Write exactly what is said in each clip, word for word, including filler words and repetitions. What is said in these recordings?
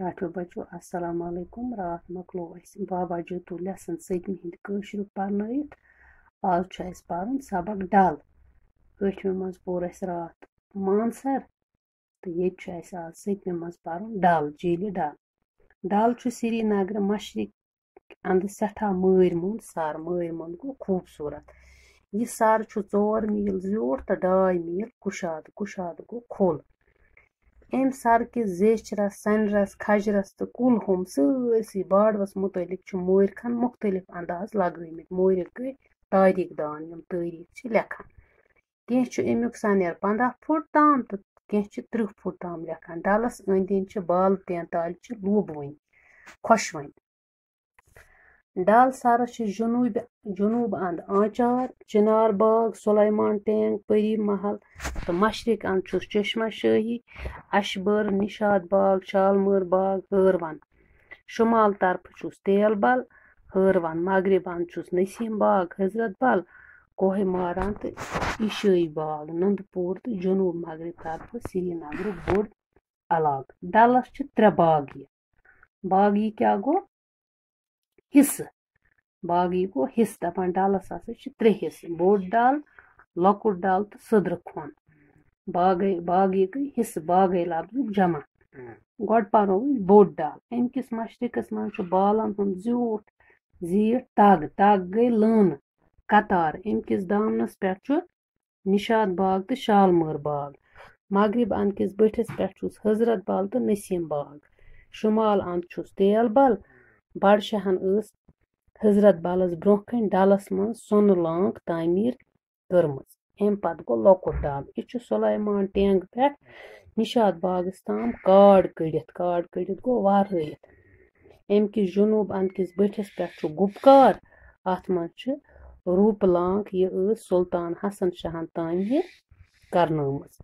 ٹاٹھیو بچو، السلام علیکم۔ راتھ مۄکلو اَسہِ بابا جوتو lesson سٔتمہِ ہِنٛدِ کٲشرُک پرنٲیِتھ۔ آز چھُ اَسہِ پرُن سبق ڈل۔ ٲٹھمہِ منٛز پوٚر اَسہِ راتھ مانسر، تہٕ ییٚتہِ چھُ اَسہِ آز سٔتمہِ منٛز پرُن ڈل، جیٖلہِ ڈل۔ ڈل چھُ سرینگرٕ مشرق اندٕ سٮ۪ٹھاہ مٲرۍ موٚنٛد سر۔ مٲرۍ موٚنٛد گوٚو خوٗبصوٗرت۔ یہِ سر چھُ ژور میٖل زیوٗٹھ تہٕ ڈاے میٖل کُشادٕ۔ کُشادٕ گوٚو کھوٚل۔ اَمہِ سرٕ کِس زیچھرس، سنرس، کھجرس تہٕ کُل ہوٚم سٲرسٕے باڈوس مُتعلق چھُ مورخن مُختٔلِف انداز لگٲومٕتۍ۔ مورخ گٔے تٲریٖخ دان، یِم تٲریٖخ چھِ لیکھان۔ کینٛہہ چھُ اَمیُک سنیر پنٛداہ فُٹ تام تہٕ کینٛہہ چھِ تٕرٛہ فُٹ تام لیکھان۔ ڈلس أنٛدۍ أنٛدۍ چھِ بالہٕ تینتالہِ چھِ لوٗبوٕنۍ، خۄشوٕنۍ۔ ڈل سرس چھِ جنوٗبہِ، جنوٗب اند آنچار، چنار باغ، سلیمان ٹینگ، پری محل تہٕ مشرق اند چھُس چشمہ شاہی، اشبر، نشاد باغ، شالمٲر باغ، ہٲروَن۔ شمال طرفہٕ چھُس تیل بل، ہٲروَن۔ مغرب اند چھُس نسیم باغ، حضرت بل، کوہ ماران تہٕ عیشٲیی باغ، نندپور تہٕ جنوب مغرب طرفہٕ سرینگرُک بوٚڑ علاقہٕ۔ ڈلس چھِ ترٛےٚ باغی۔ باغی کیٛاہ گوٚو؟ حصہٕ۔ باغی گوٚو حصہٕ۔ دپان ڈلس ہسا چھِ ترٛےٚ حصہٕ، بوٚڑ ڈل، لۄکُٹ ڈل تہٕ سٕدرٕ کھۄن۔ باغے، باغی گٔے حصہٕ، باغے لفظُک جمع۔ گۄڈٕ پرو أسۍ بوٚڑ ڈل۔ امہِ کِس مشرقس منٛز چھُ بالن ہُنٛد زیوٗٹھ زیٖٹھ تگ۔ تگ گٔے لٲنہٕ قطار۔ امہِ کِس دامنس پٮ۪ٹھ چھُ نشاد باغ تہٕ شالمٲر باغ۔ مغرب اند کِس بٔٹھِس پٮ۪ٹھ چھُس حضرت بل تہٕ نسیم باغ۔ شمال اند چھُس تیل بل۔ بڈشاہن ٲس حضرت بلس برونٛہہ کنہِ ڈلس منٛز سۄنہٕ لانک تعمیٖر کٔرمٕژ۔ امہِ پتہٕ گوٚو لۄکُٹ ڈل۔ یہِ چھُ سلیمان ٹینگ پٮ۪ٹھ نشاد باغس تام کاڈ کٔڑِتھ، کاڈ کٔڑِتھ گوٚو وارہٲیِتھ۔ امہِ کِس جنوب اند کِس بٔٹھِس پٮ۪ٹھ چھُ گُپکار۔ اتھ منٛز چھِ روٗپہٕ لانک، یہِ ٲس سلطان حسن شاہن تعمیٖر کرنٲومٕژ۔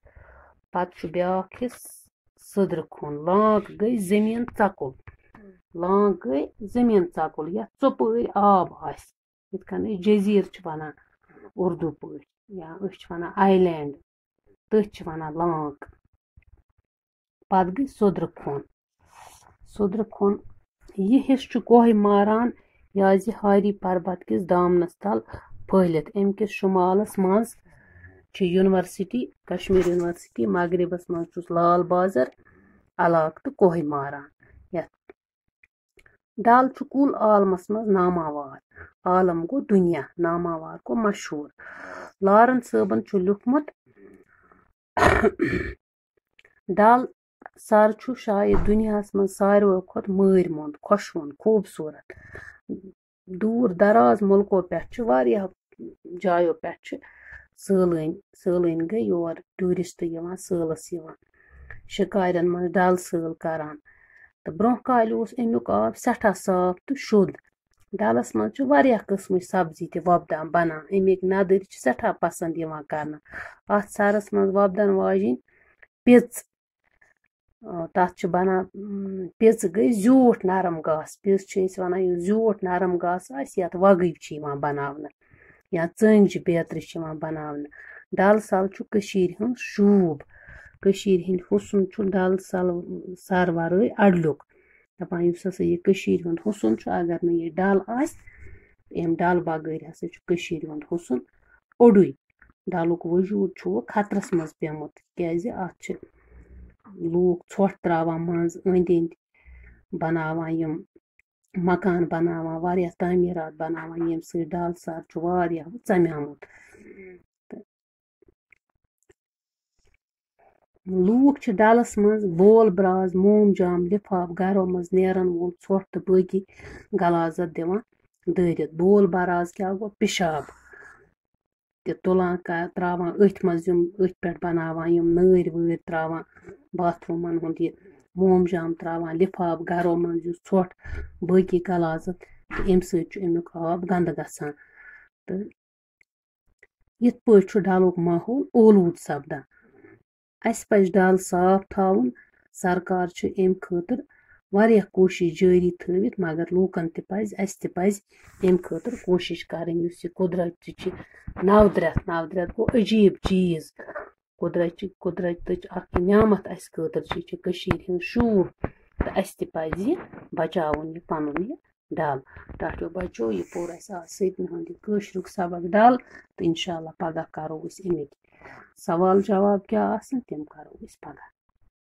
پتہٕ چھُ بیٛاکھ حصہٕ سٕدرٕ کھوٚن۔ لانک گٔے زٔمیٖن ژکُل۔ لانک گٔے زٔمیٖن ژکُل، یتھ ژۄپٲرۍ آب آسہِ۔ یِتھ کٔنۍ أسۍ جزیٖرٕ چھِ وَنان اُردو پٲٹھۍ، یا أسۍ چھِ وَنان آیلینڈ، تٔتھۍ چھِ وَنان لانک۔ پَتہٕ گٔے سوٚدرٕ کھوٚن۔ سوٚدرٕ کھوٚن، یہِ حصہٕ چھُ کوہ ماران یا زِ ہاری پربت کِس دامنَس تل پھٔہلِتھ۔ اَمہِ کِس شُمالَس منٛز چھِ یونیورسٹی، کشمیر یونیورسٹی، مغربَس منٛز چھُس لال بازر علاقہٕ تہٕ کوہ ماران، یَتھ ڈل چھُ کُل عالمس منٛز ناماوار۔ عالم گوٚو دُنیا، ناماوار گوٚو مشہوٗر۔ لارن صٲبن چھُ لیوٗکھمُت، ڈل سر چھُ شاید دُنیاہس منٛز ساروٕے کھۄتہٕ مٲرۍ موٚنٛد، خۄشوُن، خوٗبصوٗرت۔ دوٗر دراز مُلکو پٮ۪ٹھ چھِ واریاہ جایو پٮ۪ٹھ چھِ سٲلٲنۍ، سٲلٲنۍ گٔے یور، ٹوٗرِسٹ یِوان، سٲلَس یِوان، شِکارٮ۪ن منٛز ڈَل سٲل کَران۔ تہٕ برٛونٛہہ کالہِ اوس اَمیُک آب سٮ۪ٹھاہ صاف تہٕ شوٚد۔ ڈَلَس منٛز چھِ واریاہ قٕسمٕچ سبزی تہِ وۄپدان بَنان۔ اَمِکۍ نَدٕرۍ چھِ سٮ۪ٹھاہ پَسنٛد یِوان کَرنہٕ۔ اَتھ سَرَس منٛز وۄپدَن واجیٚنۍ پیٚژ، آ، تَتھ چھِ بَنان، اۭں، پیٚژٕ گٔے زیوٗٹھ نرم گاسہٕ۔ پیٚژ چھِ أسۍ وَنان، یُس زیوٗٹھ نرم گاسہٕ آسہِ، یَتھ وَگٕج چھِ یِوان بَناونہٕ یا ژٔنٛجہِ بیترِ چھِ یِوان بَناونہٕ۔ ڈَل سَل چھُ کٔشیٖرِ ہُنٛد شوٗب۔ کٔشیٖرِ ہِنٛدۍ حُسُن چھُ ڈَل سَل، سَر وَرٲے اَڈلیُک۔ دَپان، یُس ہسا یہِ کٔشیٖرِ ہُنٛد حُسُن چھُ، اگر نہٕ یہِ ڈَل آسہِ، اَمہِ ڈَل بغٲرۍ ہسا چھُ کٔشیٖرِ ہُنٛد حُسُن اوٚڑُے۔ ڈَلُک وجوٗد چھُ وۄنۍ خطرَس منٛز پیوٚمُت، تِکیٛازِ اَتھ چھِ لوٗکھ ژھۄٹھ ترٛاوان منٛز أنٛدۍ أنٛدۍ، بَناوان یِم مکان بَناوان، واریاہ تعمیٖرات بَناوان، ییٚمہِ سۭتۍ ڈَل سَر چھُ واریاہ ژَمیومُت۔ تہٕ لوٗکھ چھِ ڈَلَس منٛز بول براز، موم جام، لِفاف، گَرو منٛز نیرَن وول ژھۄٹھ تہٕ باقی غلاظت دِوان دٲرِتھ۔ بول براز کیٛاہ گوٚو؟ پِشاب۔ تہِ تُلان، کا-، ترٛاوان أتھۍ منٛز، یِم أتھۍ پٮ۪ٹھ بَناوان، یِم نٲرۍ وٲرۍ ترٛاوان، باتھ روٗمَن ہُنٛد یہِ موم جام ترٛاوان، لِفاف گَرو منٛز یُس ژھۄٹھ، باقی غلاظت، تہٕ اَمہِ سۭتۍ چھُ اَمیُک آب گنٛدٕ گژھان۔ تہٕ یِتھ پٲٹھۍ چھُ ڈَلُک ماحول اولوٗد سَپدان۔ اَسہِ پَزِ ڈَل صاف تھاوُن۔ سرکار چھِ اَمہِ خٲطرٕ واریاہ کوٗشِش جٲری تھٲوِتھ، مگر لوٗکَن تہِ پَزِ، اَسہِ تہِ پَزِ اَمہِ خٲطرٕ کوٗشِش کَرٕنۍ۔ یُس یہِ قُدرت تہِ چھِ نَودرٛتھ، نَودرٛتھ گوٚو عجیٖب چیٖز۔ قُدرت چھِ، قُدرتٕچ اَکھ نعمت اَسہِ خٲطرٕ چھِ، یہِ چھِ کٔشیٖرِ ہِنٛز شوٗب۔ تہٕ اَسہِ تہِ پَزِ یہِ بَچاوُن، یہِ پَنُن یہِ ڈَل۔ ٹاٹھیو بَچو، یہِ پوٚر اَسہِ آز سٔتمہِ ہُنٛد یہِ کٲشرُک سبق ڈَل، تہٕ اِنشاء اللہ پَگاہ کَرو أسۍ اَمِکۍ سوال جواب کیٛاہ آسَن، تِم کَرو أسۍ پَگاہ۔